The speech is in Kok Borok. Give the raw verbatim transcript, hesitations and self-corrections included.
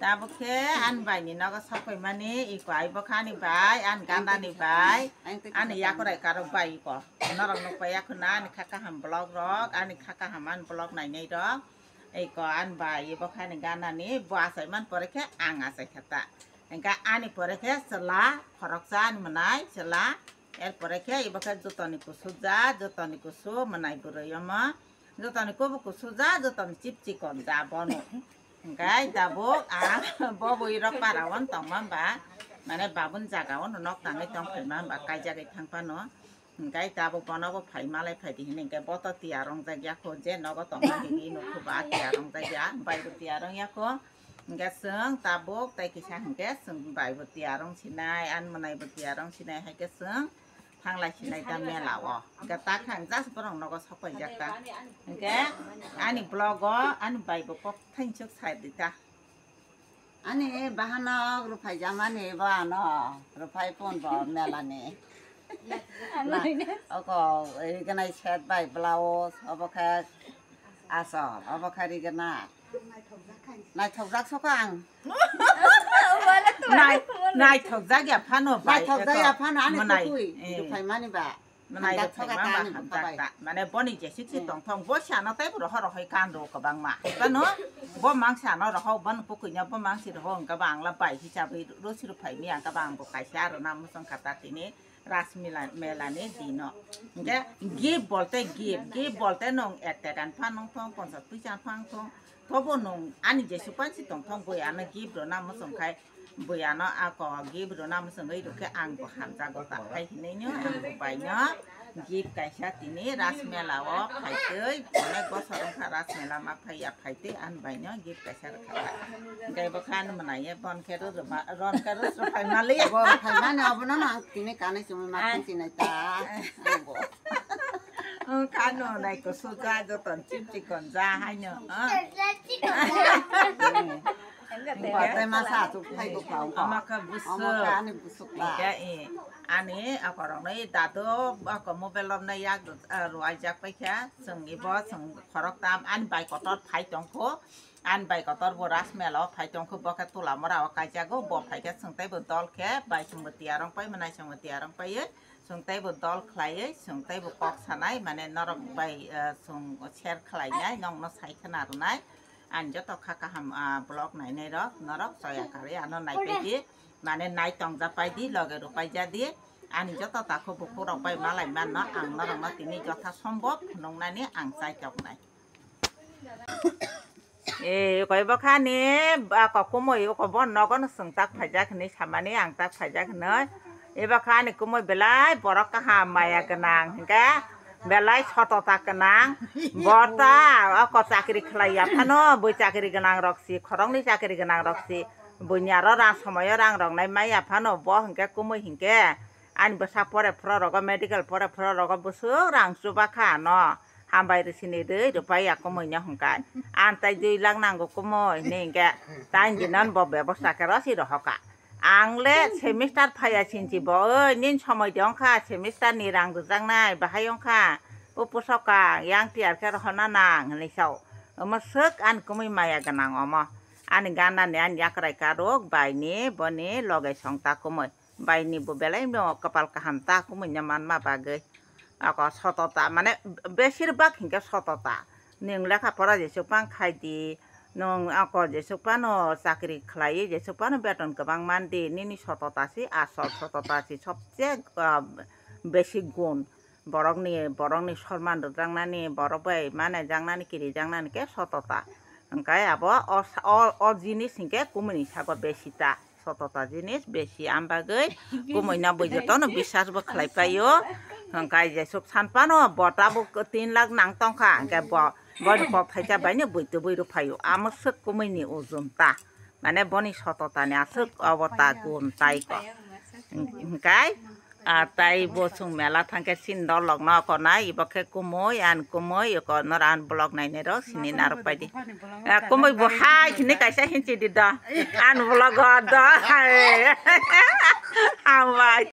Tabuk khe ani bai ni nogo sok phaimani, iko ai bokha ani bai, ani ganda ni bai, ani yakurai karok bai iko. Norok nukpai yakhwna ani kha kaham vlog rok, ani kha kaham ani vlog nainai rok. Iko ani bai bokha ani ganda ni, bo achai man pore khe ang achai kha ta. Hingkhe ani pore khe chwla khoroksa ani mwnai chwla, er pore khe ibo khe jotoni kusu ja, jotoni kusu mwnai bwrwi omo. Jotoni kubu kusu ja, jotoni chip chikon ja bono. Hingkhe tabuk ang bo bui rok para o tongma ba, mane babun jaga o nok tangwi tong phaima ba kaijagwi thang phano. Hingkhe tabuk bono bo phai malai phai di hini hingkhe bo to tiya rong jak ya kho je nogo tongma hini nukhu ba tiya rong jak ya bai bo tiya rong ya kho. Hingkhe chwng tabuk tei kisa hingkhe chwng bai bo tiya rong sinai, ani mwnai bo tiya rong sinai, hai khe chwng thanglai sinai ta mela o. Hingkhe ta khe ang just borok nogo sok paijak ta. Hingkhe ani vlog o ani bai bo kok thainchuk sai di ta. Ani bahanok rwphai jamani bo ano, rwphai pon bo mela ni. Oko riganai set bai blouse, obo khe asol, obo khe rigana. Naithokjak soko ang. Nai-, naithokjak ya phano bai, naithokjak ya phano ani mwnai, tukui, eh. Rwphai mani ba. Mwnai hamjak rwphai soka mama ta ani hamjak bwkha bai. Ta. Mane boni jesik si tongthong, bo si ano tei bo roho rohoi kan ro kwbangma. Kano bo mangsa ano roho, bono pukui no bo mangsi roho, hingke ba ang la bai hisabai rosi rwphai mi ang khe ba ang bo kaisa aro na musong kha ta tini. Ras mela, mela ni dino. Hingke gift bolte gift, gift bolte nwng ek taka ni phan nwng thong, ponchas puisa phan thong, tobo nwng ani jesuk phan si tong thong bui ano gift rwna muchung khai, bui ano ako gift rwna muchungwi rwkhe ang bo hamjago ta hai hinwi no ang bo bai no gift kaisa tini ras mela o phaitwi onek bosor wngkha ras mela ma phaiya phaitwi ani bai no gift kaisa rwkha ta. Hingke bo kha ano mwnai ye bon khe rw rwma, ron khe rw rwphai mali. Bo rwphai mani obono no ang tini kanwi chumui ma thang sinai ta. Ang bo. Ang kha no nai kusu ja joto chip chikon ja hai no. Kote masa asuk phai ko pha wngkha. Ama kha busuk. Ama kha ani busuk ba. Hingke, eh, ani akorokno, eh, dadu ako mobile romna yak, eh, ruaijak paikha. Chwng ibo chwng khoroktam ani bai kotor phai tongkho. Ani bai kotor bo ras mela o phai tongkho, bo khe Tulamura o kaijago. Bo phaikhe chwng teibo dol khe bai chwngbo tiyarong pai, mwnai chwngbo tiyarong paiwi. Chwng teibo dol khlaiwi, chwng teibo kok sanai, mane norok bai, eh, chwng share khlainai, nokno sai khna rwnai. Ani joto kha kaham, ah, vlog nainai rok, norok choya karwi ano naipai di, mane nai tongja pai di, loge rwpai ja di. Ani joto takhuk bukhuk rok bai malai manno, ang norokno tini jotha sombhob phunuknani ang chai toknai. Eh, koi bo kha ni, ako kumui, oko bo nogo no chwng tak phaijak hinwi samani, ang tak phaijak hinwi. Eba kha ni kumui belai borok kaham maya gwnang, hingke belai sotota gwnang. Bo ta, ako chakri khlai ya phano, bui chakri gwnang rok si, khoroknwi chakri gwnang rok si, buini aro rang somoyo rang rok nai maya phano, bo hingke kumui hingke. Ani bwsa pore phro rogo, medical pore phro rogo bwswk rang chuba kha ano. Hambai rw sini rwi rwpai ya kumui no hwnkhe. Ang tai dui lakh nango kumui hinwi hwnkhe. Tai dino bo bebosta khe rw si rohor kha. Ang le semester phaiya sinchi bo, oi, nini somoi de wngkha, semester ni rang rwjaknai bahai wngkha. Bo pusok kha, yang tiyar khe rohorna nang hinwi sao. Omo swk ani kumui maya gwnang omo. Ani gana ni ani yakrai karuk bai ni boni loge song ta kumui. Bai ni bo belai no kapal kaham ta kumui no manma bagwi. Ako sotota, mane besir bak hinkhe sotota. Nwng lekha pora jesuk phang khai di, nwng ako jesuk phano chakri khlaiwi jesuk phano beton kwbang man di, nini sotota si asol, sotota si sobse, ah, besi gun. Borokni, borokni sorman rwjaknani, borok bai mane jaknani, kirijaknani khe sotota. Hwnkhe abo o sa-, o, o jinis hinkhe kumui ni sago besi ta. Sotota jinis besi, am bagwi kumui no bui jotono biswas bo khlai paio. Hwnkhe jesuk san phano bo tabuk tin lakh nang tongkha, hwnkhe bo, boni kok thaisa bai no bui tubui rw phaio. Amo swk kumui ni ujun ta. Mane boni sotota ni aswk obo ta gun tai ko. Hwnkhe, ah, tai bo chwng mela thangkhe sini dolok no konai, ibo khe kumui, ani kumui, iko noro ani vlog nainai rok sini narwk pai di. Ah, kumui bo hai hinwi kaisa hinchi di do. Ani vlog o do hai. Hambai.